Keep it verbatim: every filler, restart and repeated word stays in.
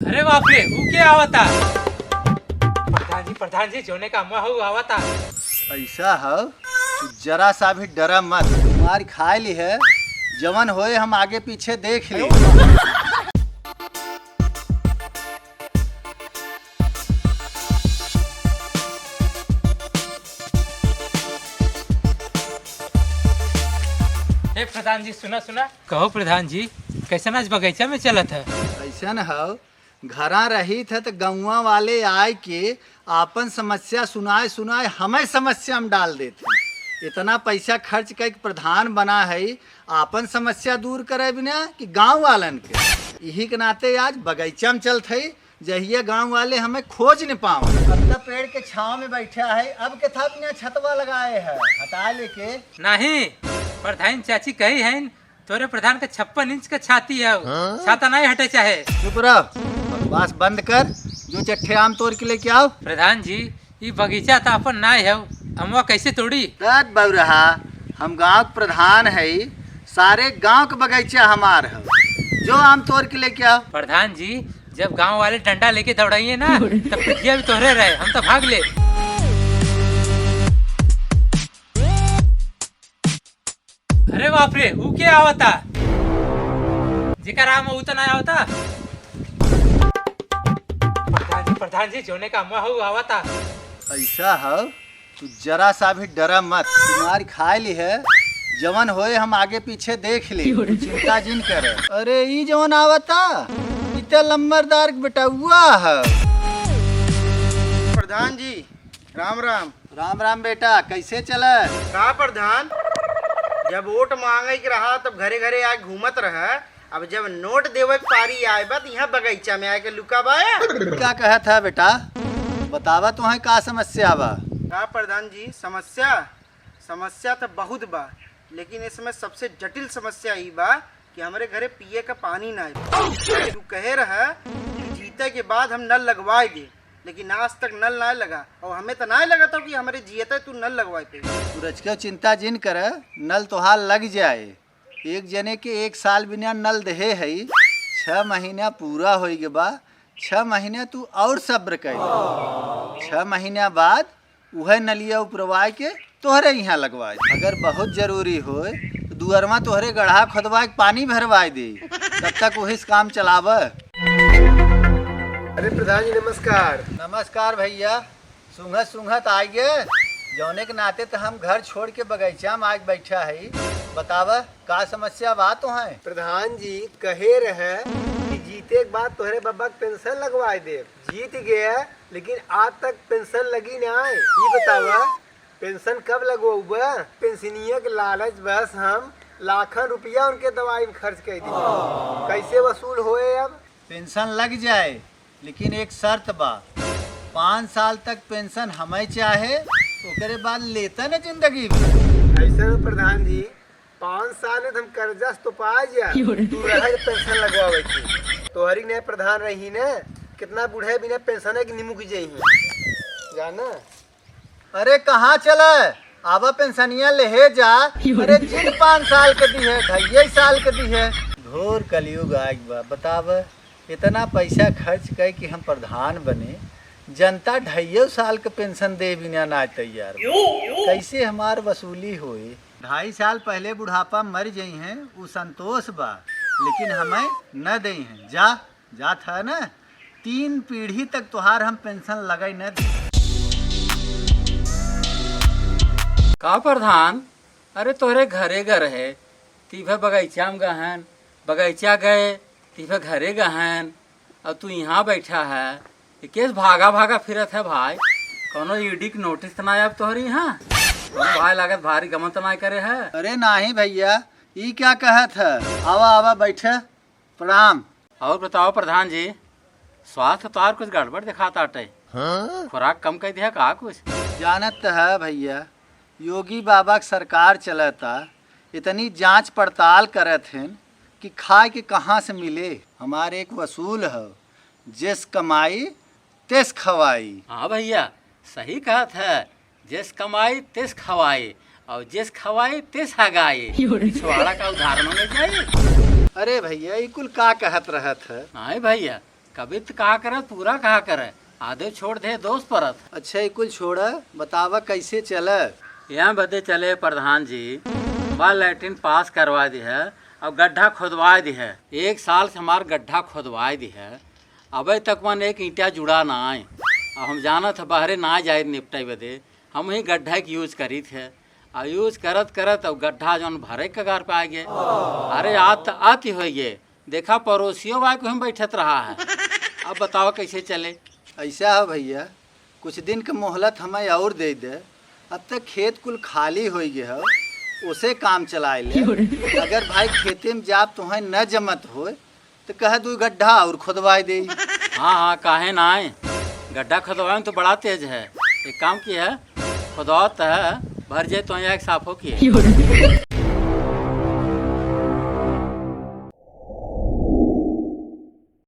अरे बाप रे, ऊ के आवता? प्रधान जी, प्रधान जी, जौने का अम्मा हो, ऊ आवता। ऐसा हो, तू जरा सा भी डरा मत। मार खाए ली है, जवन होए हम आगे पीछे देख ली। हे प्रधान जी, सुना, सुना। कहो प्रधान जी, कैसन आज बगीचा में चलत है? ऐसन हो, घरा रहित है त गौवा वाले आए के आपन समस्या सुनाए सुनाए हमें समस्या में डाल देत है। इतना पैसा खर्च करके प्रधान बना है, आपन समस्या दूर करे बिना कि गाँव वालन के। यही के नाते आज बगीचा में चलत है, जहिया गाँव वाले हमें खोज न पावे। अब त पेड़ के छाँव में बैठा है, अब के था अपने छतवा लगाए है, हटा लेके। नहीं, प्रधान चाची कही है, तोरे प्रधान के छप्पन इंच के छाती है, हाँ? छाता नहीं हटे चाहे। चुप रह, बकवास बंद कर, जो चट्ठे आम तोड़ के लेके आओ। प्रधान जी, ई बगीचा त अपन नाय है, अमवा कैसे तोड़ी? तत बौरहा, हम गाँव के प्रधान है, सारे गाँव के बगीचा हमार है, जो आम तोड़ के लेके आओ। प्रधान जी, जब गाँव वाले डंडा लेके दौड़ाइए ना, तब पिठिया भी तोहरे रहे, हम तो भाग ले। अरे बाप रे, ऊ के आवता? जेकर आम ऊ त ना आवता? प्रधान जी, प्रधान जी, जौने का अम्मा हो, ऊ आवता। ऐसा हो, तू जरा सा भी डरा मत। तू मार खाए ली है, जवन होए हम आगे पीछे देख ली। तू चिंता जिन कर। अरे, ई जवन आवता, ई त लम्बरदार के बेटउआ है। प्रधान जी, राम राम। राम राम बेटा, कैसे चले? का प्रधान, जब वोट मांगे के रहा तब घरे घरे आके घूमत रहा, अब जब नोट देवे के पारी आए बा त यहाँ बगीचा में आके लुका बा या? का कहत है बेटा, बतावा तुहे का समस्या बा? का प्रधान जी, समस्या, समस्या तो बहुत बा, लेकिन इसमें सबसे जटिल समस्या ई बा कि हमरे घरे पिए का पानी ना आए। तू कहे रहा कि जीते के बाद हम नल लगवाए दे, लेकिन आज तक नल ना लगा, और हमें तो ना लगा था कि हमरे जियते तू नल लगवाए पे। तू रचके चिंता जिन कर, नल तोहार लग जाए। एक जने के एक साल बिना नल देहे है, छह महीना पूरा होई गे बा, छह महीना तू और सब्र कर। छह महीना बाद उहे नलिया उपरवाए के तोहरे यहाँ लगवाए। अगर बहुत जरूरी होए तो दुअरवा तोहरे गढ़ा खोदवाए के पानी भरवाए दे, तब तक वही से काम चलावे। अरे प्रधान जी नमस्कार। नमस्कार भैया, सूंघत सूंघत आइगे, जौने के नाते तो हम घर छोड़ के बगीचा में आके बैठा है। बतावा का समस्या बा तोहे? प्रधान जी कहे रहे कि जीते के बाद तोहरे बब्बा के पेंशन लगवाए दे। जीत गया, लेकिन आज तक पेंशन लगी ना है। ये बतावा पेंशन कब लगवाउबा? पेंशनिया के लालच बस हम लाखन रुपया उनके दवाई में खर्च कर दी। कैसे वसूल होए अब? पेंशन लग जाए, लेकिन एक शर्त बा, पाँच साल तक पेंशन हमें चाहे, ओकरे बाद लेता न जिंदगी में। ऐसा न प्रधान जी, पाँच साल में तो हम कर्जा से तो पा जा, क्यों रे? तू रहे तो पेंशन लगवावे की। तोहरी ने प्रधान रही ने, कितना बूढ़े बिना पेंशन के निमुक जाई हैं, जाना। अरे कहाँ चले? आवा पेंशनिया लेहे जा। अरे जिन पाँच साल के दी है, ढाई साल के दी है। घोर कलयुग आइग बा। बताव, इतना पैसा खर्च कर कि हम प्रधान बने, जनता ढाई साल के पेंशन दे बिना ना तैयार बा। कैसे हमार वसूली होई? ढाई साल पहले बुढ़ापा मर जई हैं, उ संतोष बा, लेकिन हमें न दे हैं। जा जात है ना, तीन पीढ़ी तक तोहार हम पेंशन लगाई न दी। का प्रधान, अरे तोहरे घरे घर है, तीभे बगीचा में गहन, बगीचा गए, तीभे घरे गहन, और तू यहाँ बैठा है, ये केस भागा भागा फिरत है भाई? कौनो ईडी के नोटिस तो ना आया अब तोहरी यहाँ? कौनो भाई लागत भारी गमन तो ना करे है? अरे नाही भैया, ई क्या कहत है? आवा आवा बैठे। प्रणाम। और बताओ प्रधान जी, स्वास्थ्य तोहार कुछ गड़बड़ दिखात आटे। हाँ? खुराक कम कर दिया का कुछ? जानत त है भैया, योगी बाबा के सरकार चलता, इतनी जांच पड़ताल करत हैं कि खाए के कहाँ से मिले। हमारे एक वसूल है, जिस कमाई तिस खवाई। हाँ भैया, सही कहत है, जिस कमाई तिस खवाई और जिस खवाई तिस हगाई। पिछवाड़ा का उदाहरण में जाई। अरे भैया, ई कुल का कहत रहत है? नहीं भैया, कभी तो कहा करे, पूरा कहा करे, आधे छोड़ दे दोस्त परत। अच्छा, ये कुल छोड़ा, बतावा कैसे चले? यहाँ बदे चले प्रधान जी, बा लैट्रिन पास करवा दी है, अब गड्ढा खोदवा दी है। एक साल से हमार गड्ढा खोदवा दी है, अबे तक मन एक ईंटा जुड़ा ना आए। अब हम जानत है बहरे ना जाए निपटाई बदे, हम ही गड्ढा के यूज करीत है। आ यूज करत करत अब गड्ढा जौन भरे के कगार पे आ गए। अरे आत आती हो गए, देखा पड़ोसियों बा को हम बैठत रहा है। अब बताओ कैसे चले? ऐसा है भैया, कुछ दिन के मोहलत हमें और दे दे, अब तक खेत कुल खाली हो गए हो, उसे काम चलाए ले। अगर भाई खेते में जाब तुहें न जमत होए तो कह दू गड्ढा और खोदवाए दे। हाँ हाँ, काहे ना आए, गड्ढा खोदवाए में तो बड़ा तेज है। एक काम की है, खोदवात है, भर जाए तो यहाँ एक साफो की है।